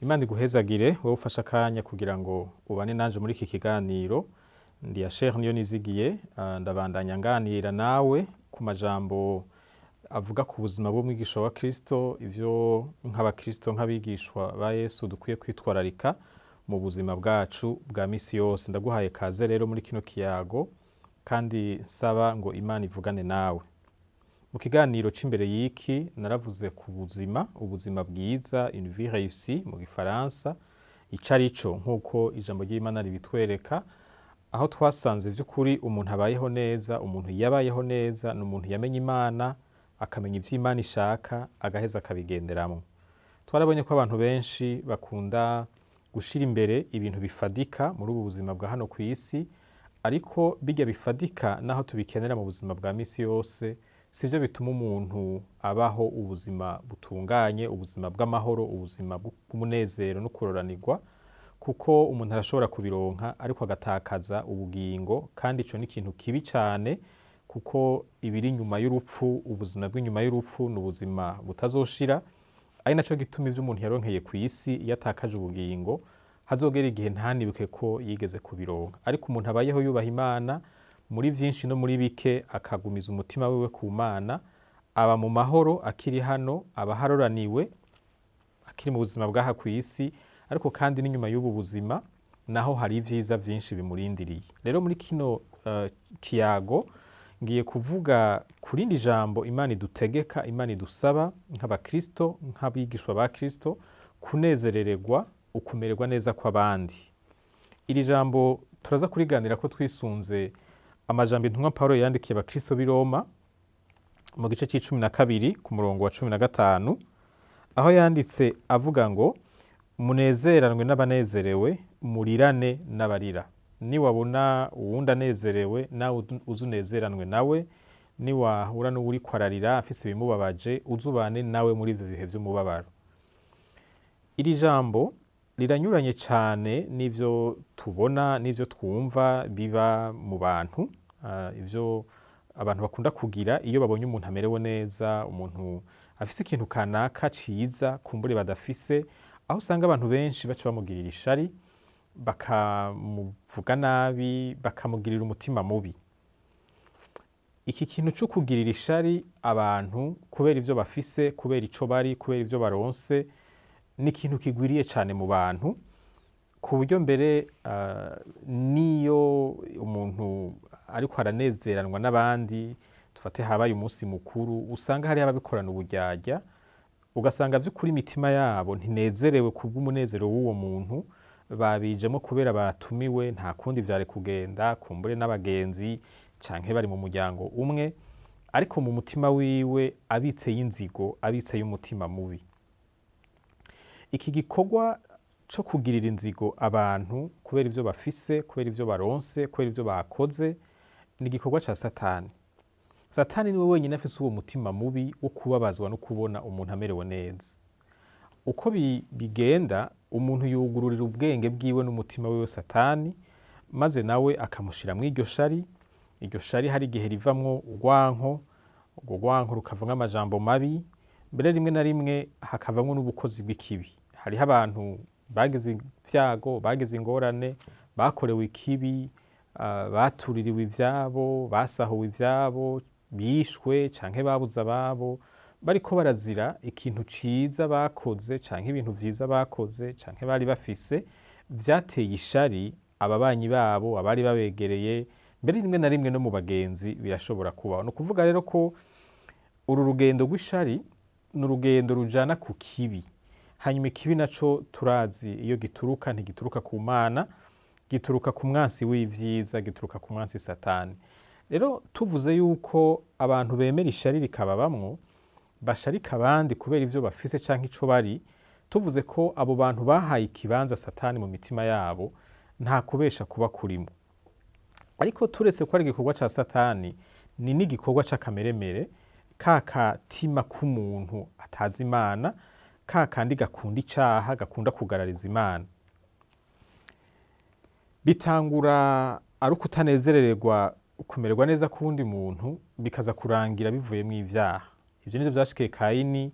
Imana iguhezagire wowe ufashe akanya kugira ngo ubane nanje muri iki kiganiro. Ndi Asher niyo nizigiye, ndabandanya nganira nawe ku majambo avuga ku buzima bw'umwigisha wa Kristo, ivyo nk'abakristo, nk'abigishwa ba Yesu dukwiye kwitwararika mu buzima bwacu bwa misi yose. Ndaguhaye kaze rero muri kino kiyago kandi nsaba ngo Imana ivugane nawe. Mu kiganiro c'imbere y'iki naravuze ku buzima, ubuzima bwiza, une vie réussie mu gifaransa, ico arico nk'uko ijambo ry'Imana ribitwereka, aho twasanze vy'ukuri umuntu abayeho neza, umuntu yabayeho neza, ni umuntu yamenye Imana, akamenya ivyo Imana ishaka, agaheza akabigenderamwo. Twarabonye ko abantu benshi bakunda gushira imbere ibintu bifadika muri ubu buzima bwa hano kw'isi, ariko birya bifadika naho tubikenera mu buzima bwa misi yose, sivyo bituma umuntu abaho ubuzima butunganye, ubuzima bw'amahoro, ubuzima bw'umunezero no kuroranirwa, kuko umuntu arashobora kubironka ariko agatakaza ubugingo, kandi ico ni ikintu kibi cane, kuko ibiri inyuma y'urupfu, ubuzima bw'inyuma y'urupfu ni ubuzima butazoshira. Ari naco gituma ivyo umuntu yaronkeye kw'isi, iyo atakaje ubugingo, hazogera igihe ntanibuke ko yigeze kubironka. Ariko umuntu abayeho yubaha Imana muri vyinshi no muri bike, akagumiza umutima wiwe ku Mana, aba mu mahoro akiri hano, aba haroraniwe akiri mu buzima bw'aha kw'isi, ariko kandi n'inyuma y'ubu buzima naho hari ivyiza vyinshi bimurindiriye. Rero muri kino kiyago ngiye kuvuga ku rindi jambo Imana idutegeka, Imana idusaba nk'abakristo, nk'abigishwa ba Kristo, kunezerererwa ukumererwa neza kw'abandi. Iri jambo turaza kuriganira ko twisunze amajambo intumwa Paulo yandikiye abakristo b'i Roma mu gice c'icumi na kabiri ku murongo wa 15, aho yanditse avuga ngo: "Munezeranwe n'abanezerewe, murirane n'abarira." Niwabona uwundi anezerewe, nawe uze unezeranwe nawe. Niwahura n'uwuriko ararira afise ibimubabaje, uzubane nawe muri ivyo bihe vy'umubabaro. Iri jambo riranyuranye cane n'ivyo tubona n'ivyo twumva biba mu bantu, ivyo abantu bakunda kugira iyo babonye umuntu amerewe neza, umuntu afise ikintu kanaka ciza kumbure badafise, aho usanga abantu benshi baca bamugirira ishari, bakamuvuga nabi, bakamugirira umutima mubi. Iki kintu co kugirira ishari abantu kubera ivyo bafise, kubera ico bari, kubera ivyo baronse, ni ikintu kigwiriye cane mu bantu, ku buryo mbere niyo umuntu ariko aranezeranwa n'abandi, dufate habaye umunsi mukuru, usanga hariho ababikorana uburyarya, ugasanga vy'ukuri imitima yabo ntinezerewe kubw'umunezero w'uwo muntu, babijemo kubera batumiwe, nta kundi vyari kugenda, kumbure n'abagenzi canke bari mu muryango umwe, ariko mu mutima wiwe abitseyo inzigo, abitseyo umutima mubi. Iki gikorwa co kugirira inzigo abantu kubera ivyo bafise, kubera ivyo baronse, kubera ivyo bakoze, ni igikorwa ca Satani. Satani niwe wenyine afise uwo mutima mubi wo kubabazwa no kubona umuntu amerewe neza. Uko bigenda, umuntu yugururira ubwenge bwiwe n'umutima wiwe Satani, maze nawe akamushiramwo iryo shari. Iryo shari hari igihe rivamwo urwanko, urwo rwanko rukavamwo amajambo mabi, mbere rimwe na rimwe hakavamwo n'ubukozi bw'ikibi. Hariho abantu bagize ivyago, bagize ingorane, bakorewe ikibi, batuririwe ivyabo, basahuwe ivyabo, bishwe canke babuze ababo, bariko barazira ikintu ciza bakoze canke ibintu vyiza bakoze canke bari bafise, vyateye ishari ababanyi babo, abari babegereye, mbere rimwe na rimwe no mu bagenzi birashobora kubaho. Ni ukuvuga rero ko uru rugendo rw'ishari ni urugendo rujana ku kibi. Hanyuma ikibi naco turazi iyo gituruka, ntigituruka ku Mana, gituruka ku mwansi w'ivyiza, gituruka ku mwansi Satani. Rero tuvuze yuko abantu bemera ishari rikababamwo, basharika abandi kubera ivyo bafise canke ico bari, tuvuze ko abo bantu bahaye ikibanza Satani mu mitima yabo, nta kubesha kuba kurimo. Ariko turetse ko ari igikorwa ca Satani, ni n'igikorwa c'akameremere ka katima k'umuntu atazi Imana, ka kandi gakunda icaha, gakunda kugarariza Imana. Bitangura ari ukutanezerererwa kumererwa neza k'uwundi muntu, bikaza kurangira bivuyemwo ivyaha. Ivyo nivyo vyashikiye Kayini.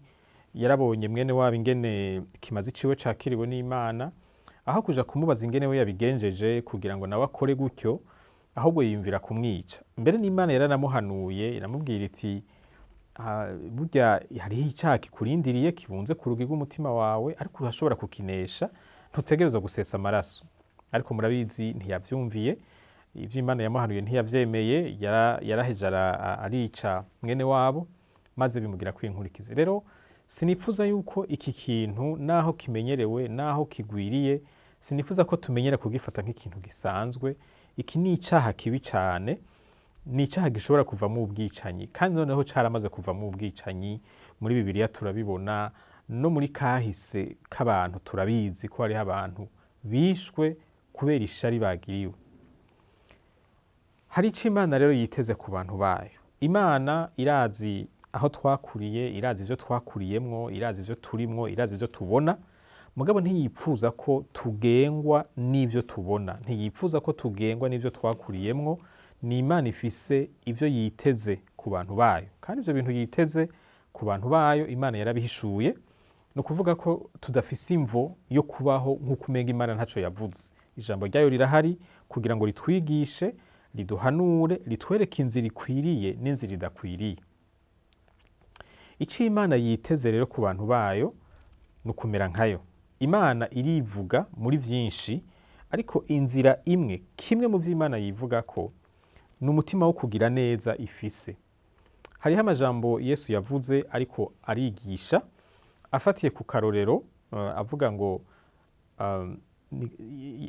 Yarabonye mwene wabo ingene ikimazi ciwe cakiriwe n'Imana, aho kuja kumubaza ingene we yabigenjeje kugira ngo nawe akore gutyo, ahubwo yiyumvira kumwica. Mbere n'Imana yaranamuhanuye, iramubwira iti: "Burya hariho icaha kikurindiriye kibunze ku rugi rw'umutima wawe, ariko urashobora kukinesha, ntutegerezwa gusesa amaraso." Ariko murabizi, ntiyavyumviye ivyo Imana yamuhanuye, ntiyavyemeye, yaraheje arica mwene wabo, maze bimugira kwinkurikizi. Rero sinifuza yuko iki kintu, naho kimenyerewe, naho kigwiriye, sinifuza ko tumenyera kugifata nk'ikintu gisanzwe. Iki ni icaha kibi cane, ni icaha gishobora kuvamo ubwicanyi, kandi noneho caramaze kuvamo ubwicanyi. Muri Bibiliya turabibona, no muri kahise k'abantu turabizi ko hariho abantu bishwe kubera ishari bagiriwe. Hari ico Imana rero yiteze ku bantu bayo. Imana irazi aho twakuriye, irazi ivyo twakuriyemwo, irazi ivyo turimwo, irazi ivyo tubona, mugabo ntiyipfuza ko tugengwa n'ivyo tubona, ntiyipfuza ko tugengwa n'ivyo twakuriyemwo. Ni Imana ifise ivyo yiteze ku bantu bayo, kandi ivyo bintu yiteze ku bantu bayo Imana yarabihishuye. Ni ukuvuga ko tudafise imvo yo kubaho nk'uko umenga Imana ntaco yavuze. Ijambo ryayo rirahari kugira ngo ritwigishe, riduhanure, ritwereke inzira ikwiriye n'inzira idakwiriye. Ico Imana yiteze rero ku bantu bayo ni ukumera nkayo. Imana irivuga muri vyinshi, ariko inzira imwe, kimwe mu vyo Imana yivuga ko ni umutima wo kugira neza ifise. Hariho amajambo Yesu yavuze ariko arigisha, afatiye ku karorero, avuga ngo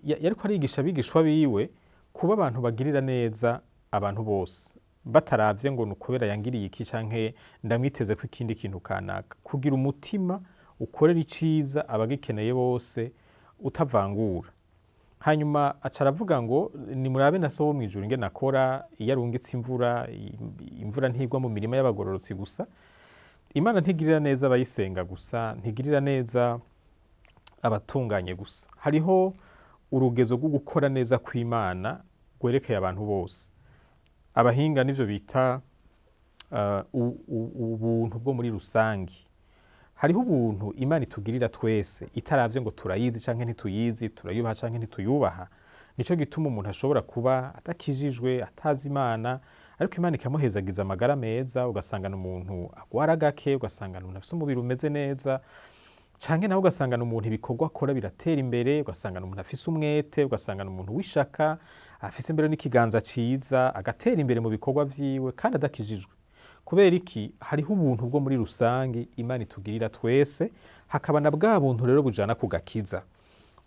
yariko arigisha abigishwa biwe kuba abantu bagirira neza abantu bose, bataravye ngo ni ukubera yangiriye iki canke ndamwiteze ko ikindi kintu kanaka. Kugira umutima ukorera iciza abagikeneye bose, utavangura. Hanyuma aca aravuga ngo: "Nimurabe na So wo mw'ijuru ingene akora. Iyo arungitse imvura, imvura ntigwa mu mirima y'abagororotsi gusa." Imana ntigirira neza abayisenga gusa, ntigirira neza abatunganye gusa. Hariho urugezo rwo gukora neza kw'Imana rwerekeye abantu bose. Abahinga nivyo bita ubuntu bwo muri rusangi. Hariho ubuntu Imana itugirira twese, itaravye ngo turayizi canke ntituyizi, turayubaha canke ntituyubaha. Nico gituma umuntu ashobora kuba atakijijwe, atazi Imana, ariko Imana ikamuhezagiza amagara meza, ugasangana umuntu agwara gake, ugasangana umuntu afise umubiri umeze neza, canke nawe ugasangana umuntu ibikorwa akora biratera imbere, ugasangana umuntu afise umwete, ugasangana umuntu w'ishaka, afise mbere n'ikiganza ciza, agatera imbere mu bikorwa vyiwe kandi adakijijwe. Kubera iki? Hariho ubuntu bwo muri rusangi Imana itugirira twese, hakaba na bwa buntu rero bujana ku gakiza.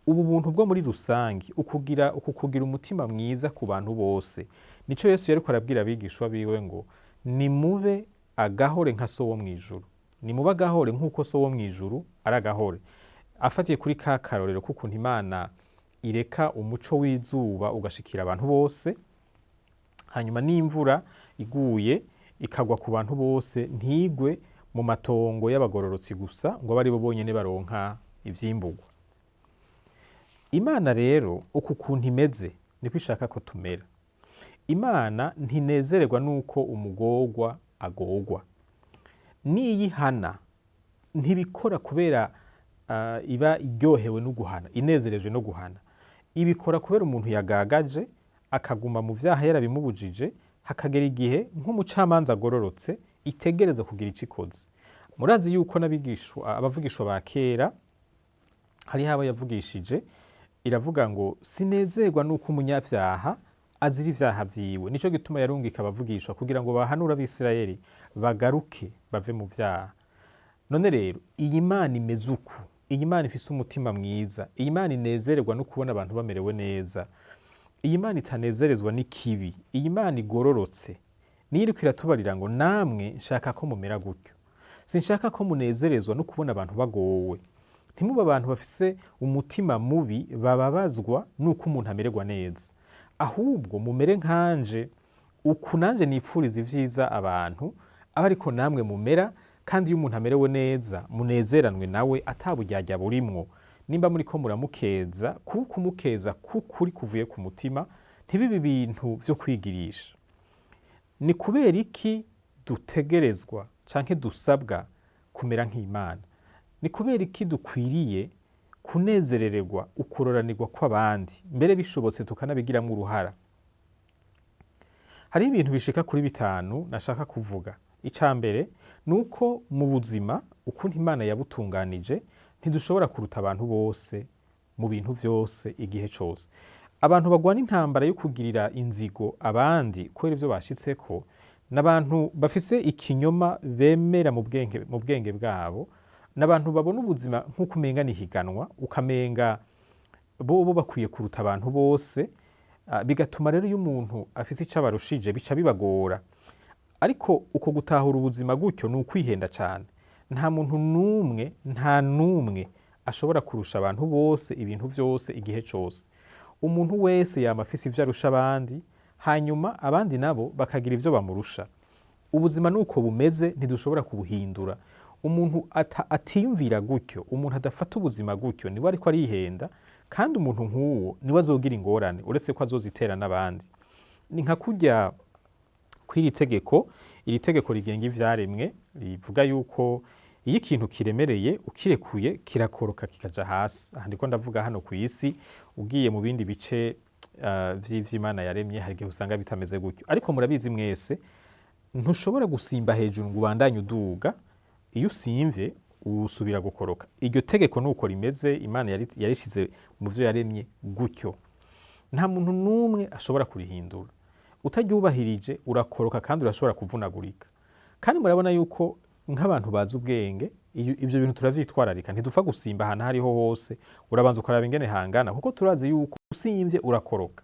Ubu buntu bwo muri rusangi, uku kugira umutima mwiza ku bantu bose, nico Yesu yariko arabwira abigishwa biwe ngo: "Nimube agahore nka So wo mw'ijuru, nimube agahore nk'uko So wo mw'ijuru ari agahore." Afatiye kuri ka karorero k'ukuntu Imana ireka umuco w'izuba ugashikira abantu bose, hanyuma n'imvura iguye ikagwa ku bantu bose, ntigwe mu matongo y'abagororotsi gusa ngo abe aribo bonyene baronka ivyimburwa. Imana rero uku kuntu imeze niko ishaka ko tumera. Imana ntinezererwa nuko umugorwa agorwa. Niyihana ntibikora kubera iba iryohewe no guhana, inezerejwe no guhana. Ibikora kubera umuntu yagagaje akaguma mu vyaha yarabimubujije, hakagera igihe nk'umucamanza agororotse itegereza kugira ico ikoze. Murazi yuko n'abigishwa, abavugishwa ba kera, hariho abo yavugishije iravuga ngo: "Sinezerwa nuko umunyavyaha azira ivyaha vyiwe." Nico gituma yarungika abavugishwa kugira ngo bahanure Abisirayeli bagaruke bave mu vyaha. None rero iyi Mana imeze uku, iyi Mana ifise umutima mwiza, iyi Mana inezererwa no kubona abantu bamerewe neza, iyi Mana itanezerezwa n'ikibi, iyi Mana igororotse, niyo iriko iratubarira ngo: "Namwe nshaka ko mumera gutyo. Sinshaka ko munezerezwa no kubona abantu bagowe. Ntimube abantu bafise umutima mubi bababazwa nuko umuntu amererwa neza, ahubwo mumere nkanje. Uku nanje nipfuriza ivyiza abantu, abe ariko namwe mumera, kandi iyo umuntu amerewe neza munezeranwe nawe ataburyarya burimwo. Nimba muriko muramukeza, kuko kumukeza k'ukuri kuvuye ku mutima, ntibibe ibintu vyo kwigirisha." Ni kubera iki dutegerezwa canke dusabwa kumera nk'Imana? Ni kubera iki dukwiriye kunezerererwa ukuroranirwa kw'abandi, mbere bishobotse tukanabigiramwo uruhara? Hariho ibintu bishika kuri bitanu nashaka kuvuga. Ica mbere ni uko mu buzima ukuntu Imana yabutunganije, ntidushobora kuruta abantu bose mu bintu vyose igihe cose. Abantu bagwana intambara yo kugirira inzigo abandi kubera ivyo bashitseko ni abantu bafise ikinyoma bemera mu bwenge bwabo, ni abantu babona ubuzima nk'uko umenga ni ihiganwa, ukamenga bobo bakwiye kuruta abantu bose. Bigatuma rero iyo umuntu afise ico abarushije bica bibagora. Ariko uko gutahura ubuzima gutyo ni ukwihenda cane. Nta muntu n'umwe, nta n'umwe ashobora kurusha abantu bose ibintu vyose igihe cose. Umuntu wese yama afise ivyo arusha abandi, hanyuma abandi nabo bakagira ivyo bamurusha. Ubuzima nuko bumeze, ntidushobora kubuhindura. Umuntu atiyumvira gutyo, umuntu adafata ubuzima gutyo, niwe ariko arihenda, kandi umuntu nk'uwo niwe azogira ingorane, uretse ko azozitera n'abandi. Ni nka kurya kw'iri tegeko, iri tegeko rigenga ivyaremwe, rivuga yuko iyo ikintu kiremereye ukirekuye kirakoroka kikaja hasi. Aha ndiko ndavuga hano kw'isi, ugiye mu bindi bice vy'Imana yaremye hari igihe usanga bitameze gutyo. Ariko murabizi mwese, ntushobora gusimba hejuru ngo ubandanye uduga, iyo usimvye usubira gukoroka. Iryo tegeko nuko rimeze, Imana yarishize mu vyo yaremye gutyo. Nta muntu n'umwe ashobora kurihindura. Utaryubahirije urakoroka kandi urashobora kuvunagurika. Kandi murabona yuko nk'abantu bazi ubwenge, ivyo bintu turavyitwararika, ntidupfa gusimba ahantu aho ariho hose, urabanza ukaraba ingene hangana, kuko turazi yuko usimvye urakoroka.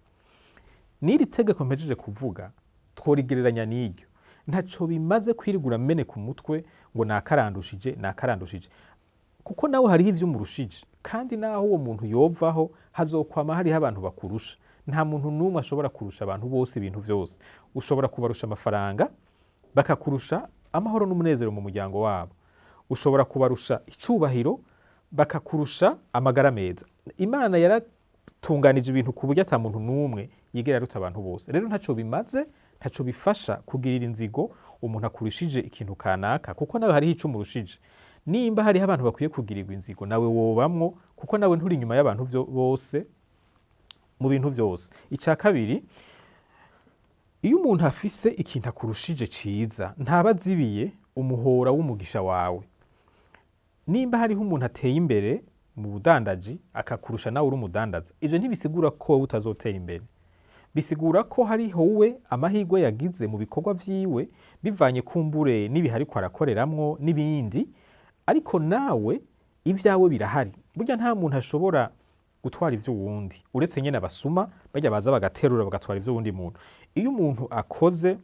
N'iri tegeko mpejeje kuvuga tworigereranya n'iryo. Ntaco bimaze kwirigura mene ku mutwe ngo nakarandushije, nakarandushije, kuko nawe hariho ivyo umurushije, kandi naho uwo muntu yovaho hazokwama hariho abantu bakurusha. Nta muntu n'umwe ashobora kurusha abantu bose ibintu vyose. Ushobora kubarusha amafaranga, bakakurusha amahoro n'umunezero mu muryango wabo. Ushobora kubarusha icubahiro, bakakurusha amagara meza. Imana yaratunganije ibintu ku buryo ata muntu n'umwe yigera aruta abantu bose. Rero ntaco bimaze, ntaco bifasha kugirira inzigo umuntu akurushije ikintu kanaka, kuko nawe hariho ico umurushije. Nimba hariho abantu bakwiye kugirirwa inzigo, nawe wobamwo, kuko nawe nturi inyuma y'abantu bose mu bintu vyose. Ica kabiri, iyo umuntu afise ikintu akurushije ciza, ntaba azibiye umuhora w'umugisha wawe. Nimba hariho umuntu ateye imbere mu budandaji akakurusha nawe uri umudandaza, ivyo ntibisigura ko wowe utazotera imbere. Bisigura ko hariho we amahirwe yagize mu bikorwa vyiwe, bivanye kumbure n'ibihe ariko arakoreramwo n'ibindi, ariko nawe ivyawe birahari. Burya nta muntu ashobora gutwara ivy'uwundi, uretse nyene abasuma barya baza bagaterura bagatwara ivy'uwundi muntu. Iyo umuntu akoze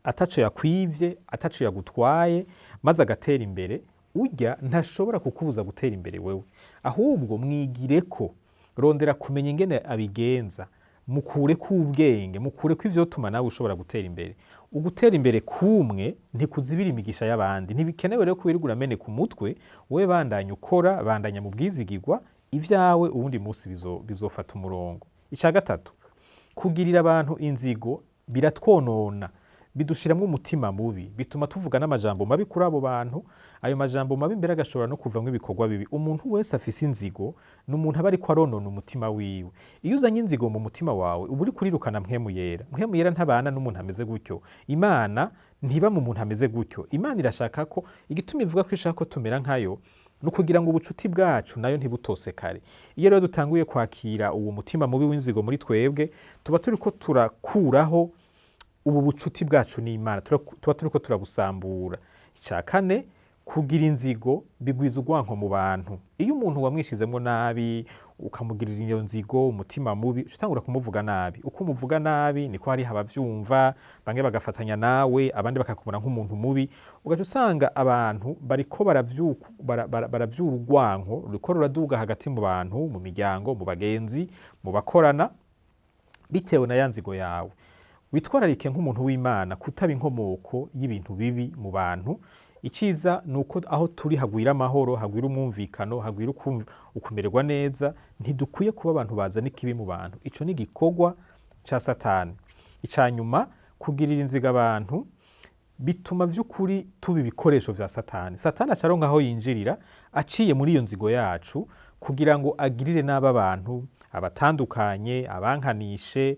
ataco yakwivye, ataco yagutwaye, maze agatera imbere, urya ntashobora kukubuza gutera imbere wewe. Ahubwo mwigireko, rondera kumenya ingene abigenza, mukureko ubwenge, mukureko ivyotuma nawe ushobora gutera imbere. Ugutera imbere kumwe ntikuzibira imigisha y'abandi. Ntibikenewe rero ko wirirwa uramene ku mutwe, wowe bandanya ukora, bandanya mu bwizigirwa, ivyawe uwundi musi bizofata umurongo. Ica gatatu, kugirira abantu inzigo biratwonona, bidushiramwo umutima mubi, bituma tuvuga n'amajambo mabi kuri abo bantu. Ayo majambo mabi mbere agashobora no kuvamwo ibikorwa bibi. Umuntu wese afise inzigo ni umuntu aba ariko aronona umutima wiwe. Iyo uzanye inzigo mu mutima wawe, uba uriko urirukana Mpwemu Yera. Mpwemu Yera ntabana n'umuntu ameze gutyo. Imana ntiba mu muntu ameze gutyo. Imana irashaka ko, igituma ivuga ko ishaka ko tumera nkayo, ni ukugira ngo ubucuti bwacu nayo ntibutosekare. Iyo rero dutanguye kwakira uwo mutima mubi w'inzigo muri twebwe, tuba turiko turakuraho ubu bucuti bwacu n'Imana, tuba turiko turabusambura. Ica kane, kugira inzigo bigwiza urwanko mu bantu. Iyo umuntu wamwishizemwo nabi, ukamugirira iyo nzigo, umutima mubi, uca utangura kumuvuga nabi. Uko umuvuga nabi niko hariho abavyumva, bamwe bagafatanya nawe, abandi bakakubona nk'umuntu mubi, ugaca usanga abantu bariko baravyura urwanko, ruriko ruraduga hagati mu bantu, mu miryango, mu bagenzi, mu bakorana, bitewe na ya nzigo yawe. Witwararike nk'umuntu w'Imana kutaba inkomoko y'ibintu bibi mu bantu. Iciza ni uko aho turi hagwira amahoro, hagwira umwumvikano, hagwira ukumererwa neza. Ntidukwiye kuba abantu bazana ikibi mu bantu. Ico ni igikorwa ca Satani. Ica nyuma, kugirira inzigo abantu Bituma vy'ukuri tuba ibikoresho vya Satani. Satani acaronka aho yinjirira aciye muri iyo nzigo yacu kugira ngo agirire nabi abantu, abatandukanye, abankanishe,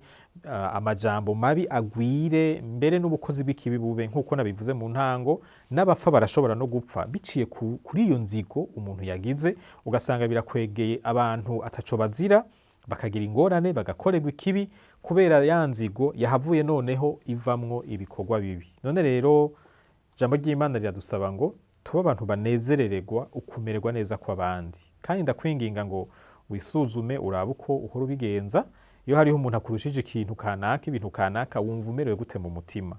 amajambo mabi agwire, mbere n'ubukozi bw'ikibi bube. Nk'uko nabivuze mu ntango, n'abapfa barashobora no gupfa biciye kuri iyo nzigo umuntu yagize. Ugasanga birakwegeye abantu ataco bazira, bakagira ingorane, bagakorerwa ikibi kubera ya nzigo yahavuye noneho ivamwo ibikorwa bibi. None rero ijambo ry'Imana riradusaba ngo tube abantu banezerererwa ukumererwa neza kw'abandi. Kandi ndakwinginga ngo wisuzume, urabe uko uhora ubigenza. Iyo hariho umuntu akurushije ikintu kanaka, ibintu kanaka, wumva umerewe gute mu mutima?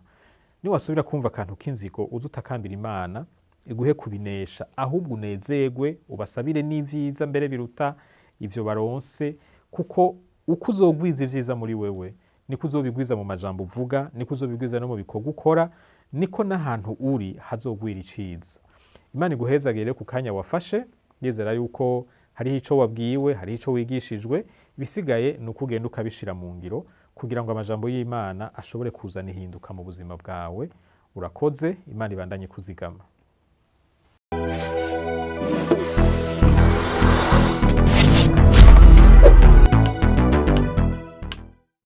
Niwasubira kumva akantu k'inzigo, uze utakambira Imana iguhe kubinesha, ahubwo unezerwe, ubasabire n'ivyiza mbere biruta ivyo baronse, kuko uko uzogwiza ivyiza muri wewe, niko uzobigwiza mu majambo uvuga, niko uzobigwiza no mu bikorwa ukora, niko n'ahantu uri hazogwira iciza. Imana iguhezagire ku kanya wafashe. Ndizera yuko hariho ico wabwiwe, hariho ico wigishijwe. Ibisigaye ni uko ugenda ukabishira mu ngiro kugira ngo amajambo y'Imana ashobore kuzana ihinduka mu buzima bwawe. Urakoze, Imana ibandanye kuzigama.